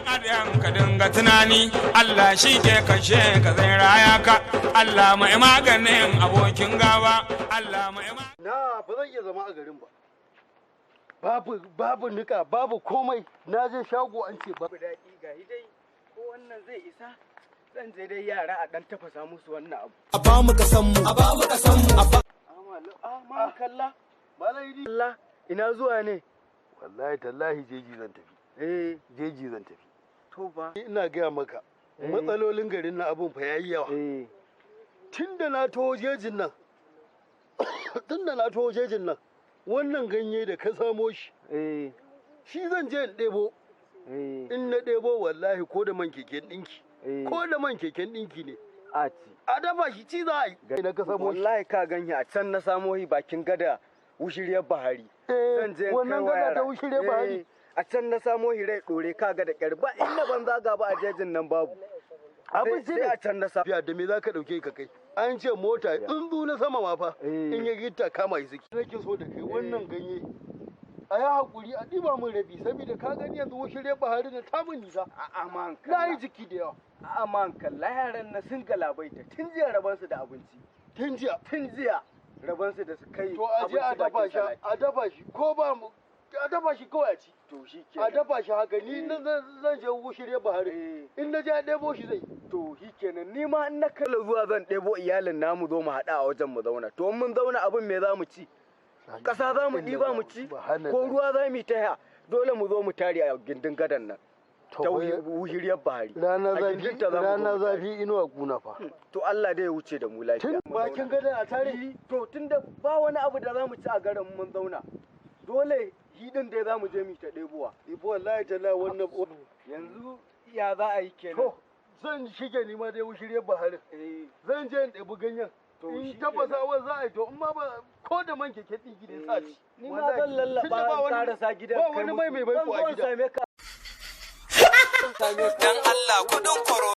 Adam ka dinga tunani, Allah shi ke kashe ka zai raya ka. Allah mai maganin abokin gaba, Allah mai. Na ba zan iya zama a garin ba. Babu nika, babu komai. Na je shago an ce babu. Daɗi ga dai, ko wannan zai isa? Zan je dai yara a ɗan tafasa musu wannan abu. A ba mu kasan mu, a ba mu kasan mu, a ba Ah, ma kalla. Malam Idi. Kalla, ina zuwa ne? Wallahi tallahi jeji zan tafi. Eh. Jeji zan tafi. To ba. Ina gaya maka, matsalolin garin na abun fa yayi yawa. Tun da na taho jejin nan, tun da na taho jejin nan, wannan ganye da ka samo shi, shi zan je in ɗebo. In na ɗebo, wallahi ko da man keken ɗinki. Ko da man keken ɗinki ne. A ci. A dafa shi, ci za a yi. Na ka samo shi. Wallahi ka ganyi a can na samo shi, bakin gada wushiriyar Bahari. Zan je in Wannan kai wa gada ta yara. wushiriyar Bahari. Eh, a can na samo shi rai ɗore, ka ga da ƙyar ba inda ban zaga ba a jejin nan babu. Abinci Sai ne. a can na sa. Fiya da me za ka ɗauke ka kai? An ce mota tsuntsu na sama ma fa in ya gitta kama shi suke. Nake so da kai, wannan ganye, a yi haƙuri a ɗiba min rabi, saboda ka gani yanzu wushiriyar Bahari na ta min nisa. A'a man Na yi kalla. jiki da yawa. A'a man kalla, yaran na sun galabaita tun jiya rabansu da abinci. Tun jiya. Tun jiya rabansu da su kai To a je a abinci dafa bakin shi, salati. a dafa shi, ko ba mu a dafa shi kawai a ci. To shi A kenan. dafa shi haka, ni na zan je wushiriyar Bahari. In na je a ɗebo shi zai. To shi kenan, ni ma in na kalla zuwa zan ɗebo iyalin namu zo mu haɗa a wajen mu zauna. To in mun zauna, abin me za mu ci? Ƙasa za mu ɗiba mu ci? Ko ruwa za mu yi ta haya? Dole mu zo mu tare a gindin gadan nan. Ta wushiriyar Bahari. Rana A zafi, gindinta za mu zo rana mu tare. zafi, inuwa kuna fa. To Allah dai ya wuce da mu lafiya. Tun bakin gadon a tare. To tunda ba wani abu da za mu ci a garin mun zauna, dole hidin dai za mu je mu ta ɗebowa. Ibo wallahi tallahi wannan. Yanzu ya za a yi kenan? To zan shige ni ma dai wushiriyar Bahari. Zan je in ɗebi ganyen. To In shi tafasawa za a yi, to in ma ba ko da man keke ɗinki ne sa ci. Ni ma zan lallaba Tunda ba in wani karasa gidan ba kai wani mai musu. mai baiko Zan a zo in gida. same ka. Zan same ka. Dan Allah kudin koro.